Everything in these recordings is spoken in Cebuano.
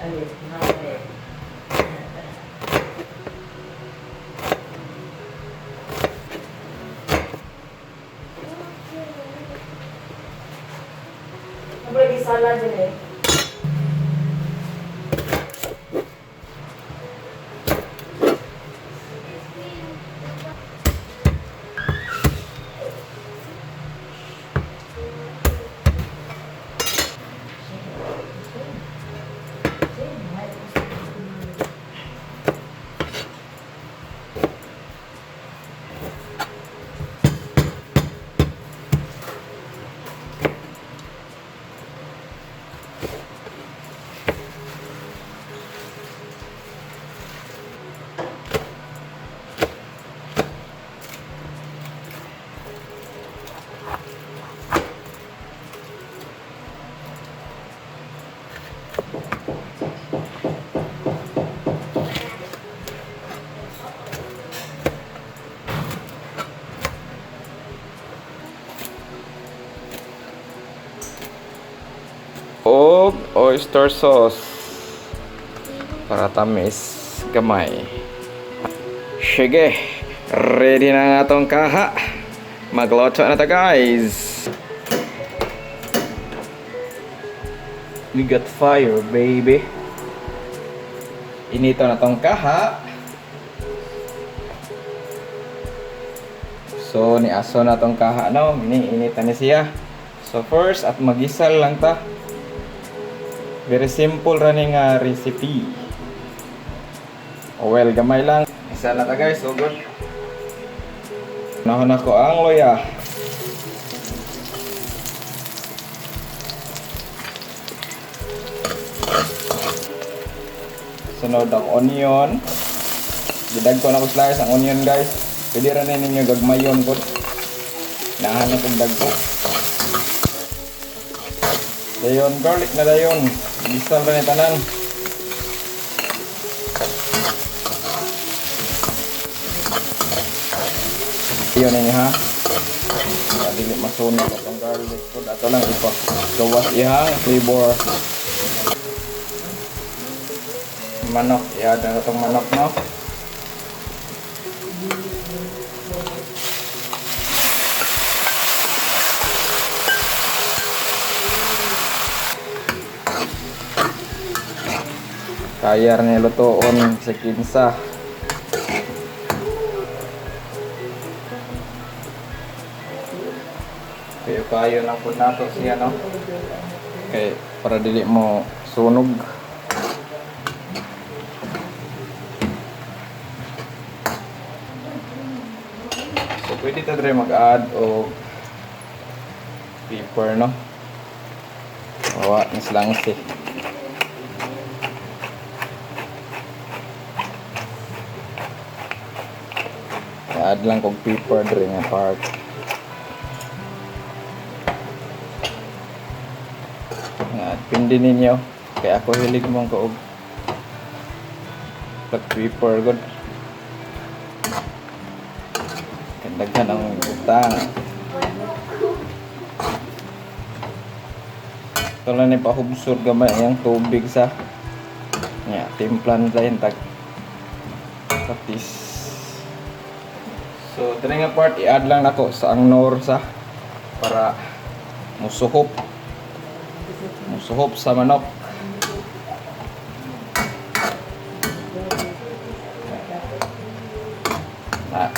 Alif, Lagi salah je eh. Og oyster sauce para tamis gamay. Sige, ready na nga tong kaha. Magluto na ta, guys. We got fire, baby. Inito na tong kaha. So, ni aso na tong kaha, no? Ini inita ni siya. So, first, at magisal lang ta. Very simple ra ni nga recipe. Oh, well, gamay lang. Isa na ta, guys, so good. Nahon ako ang loya. Sunod ang onion. Gidag ko na ko slice ang onion, guys. Pwede ra na ninyo gagmayon ko. Nahan na kong dagko. Dayon, garlic na dayon. Gisal ra ni tanan. Iyon ini ha. Para dili masunog atong garlic ko. Ato lang ipa gawas ihang flavor. Manok, i-add na itong manok, no? Kaya ni lutoon sa kinsa. Kayo kayo lang po nato siya, no? Kay para dili mo sunog. So pwede ta dre mag-add og pepper, no? Wa nis lang si. Add lang kog pepper dre nga part. Nga pindi ninyo kay ako hilig mong ko og black pepper god. Kandaghan ang butang. Ito lang ni pahubsor gamay ang tubig sa nga timplan lain tag patis. So diri nga part i-add lang nako sa ang nor sa para musuhop. Musuhop sa manok. Na.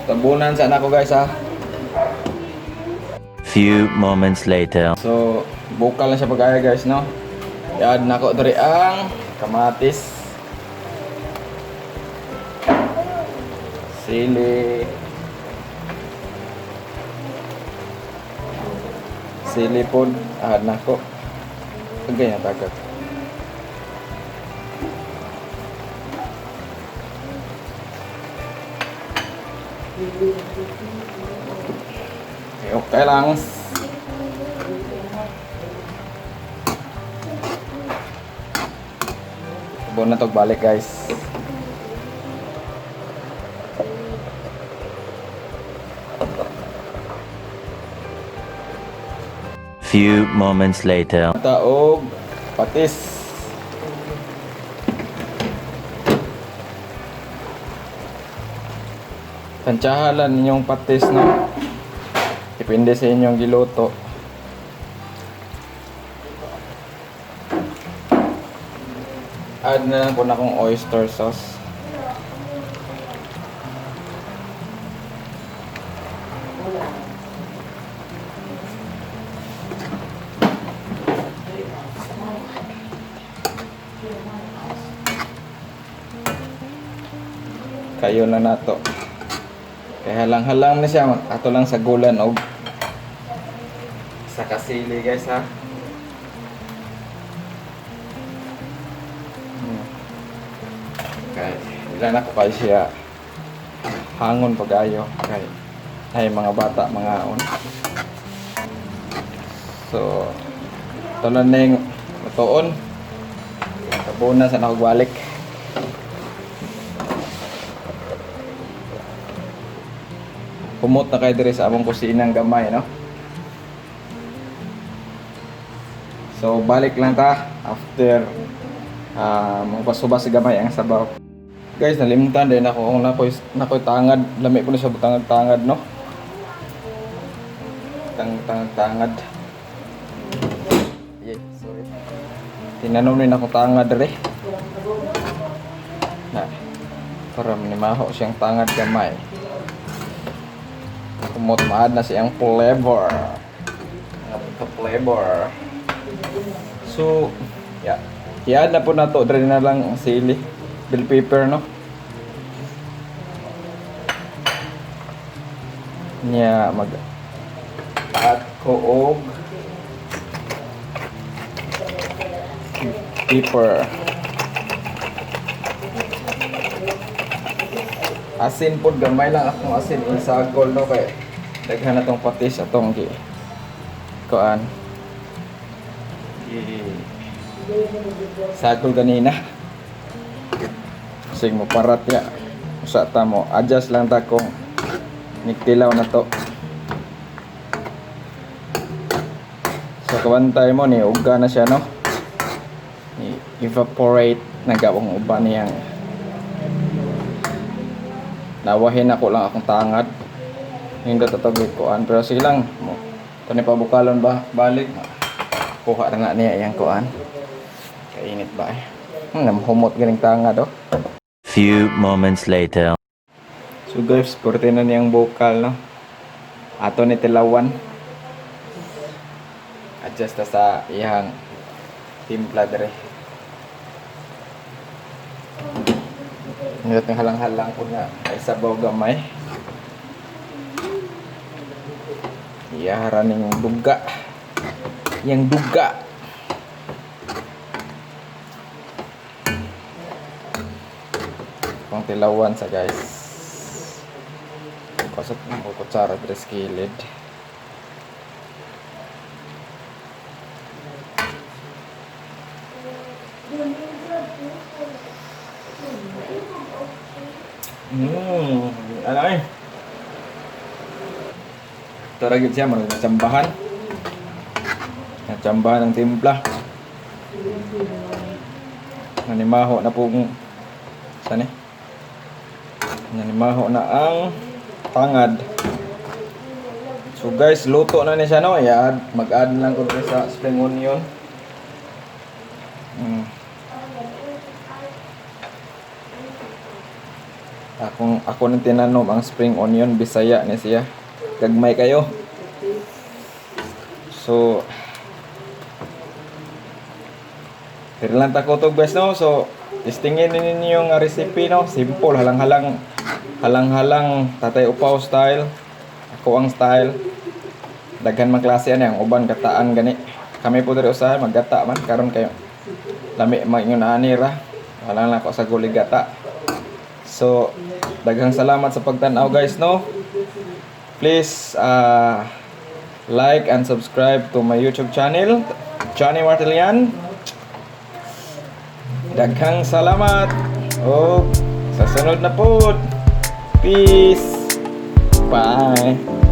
Tabunan sa anak ko, guys, ha. Few moments later. So, bukal na siya pag-aya, guys, no? I-add na ko diri ang kamatis. Sili. Sili po. Add na ko. Ganyan tagad. Okay, okay lang. Tubo na to balik, guys. Few moments later. Taog patis. Tansyahan ninyong patis, no? Depende sa inyong giluto. Add na lang po na akong oyster sauce. Kayo na nato. Kaya halang-halang na siya. Ato lang sa gulan og sa kasili, guys, ha. Kay ilan ako kay siya hangon pag-ayo kay ay mga bata mga on. So tulo na yung matuon. Tabunan sa nakugbalik. Kumot na kayo diri sa among kusinang gamay, no? So, balik lang ta after magpasuba sa gamay ang sabaw. Guys, nalimtan din ako kung nakoy tangad. Lami ko na siya tangad-tangad, no? Tangad-tangad. Yeah, sorry. Tinanom rin ako tangad diri. Na, para manimaho siyang tangad gamay. Kumot maad na siyang flavor. Nga flavor. So, yeah. I-add na po na to. Dre na lang ang sili. Bell pepper, no? Nya, mag add ko og pepper. Asin po, gamay lang akong asin isagol, no, kay daghan na tong patis atong gi kuan gi sagol ganina. Sig mo parat ya. Usa ta mo adjust lang ta kung nigtilaw na to. So kabantay mo ni uga na siya, no? Ni evaporate nagawang uban niyang nawahin ako lang akong tangad. Hindi tatawag kuan pero sige lang mo. Tani pa bukalon ba balik. Kuha ra na niya iyang kuan. Kainit ba eh. Namhumot ganing tangad, oh. Few moments later. So guys, purte na niyang bukal, no? Ato ni tilawan. Adjust ta sa iyang timpla dere. Nindot ng halang-halang ko na ay sabaw gamay. Iyahara ning duga. Yang duga. Pang tilawan sa, guys. Kasot ng kutsara dere sa kilid. Ano eh? Tara gid siya, marag natsambahan. Natsambahan ang timpla. Nanimaho na pong saan eh? Nanimaho na ang tangad. So guys, luto na ni siya, no? I-add, mag-add lang ko diri sa spring onion. Akong ako nang tinanom ang spring onion, Bisaya ni siya. Gagmay kayo. So pero lang ta ko to, guys, no. So testingin ninyo yung recipe, no. Simple, halang-halang halang-halang Tatay Upaw style. Ako ang style. Daghan man klase ani, ang uban gataan gani. Kami po diri usahay maggata man karon kayo. Lami maingon ani ra. Wala lang ako sa gulig gata. So, daghang salamat sa pagtan-aw, guys, no. Please like and subscribe to my YouTube channel, Johnny Martilian. Daghang salamat. O sa sunod na po. Peace. Bye.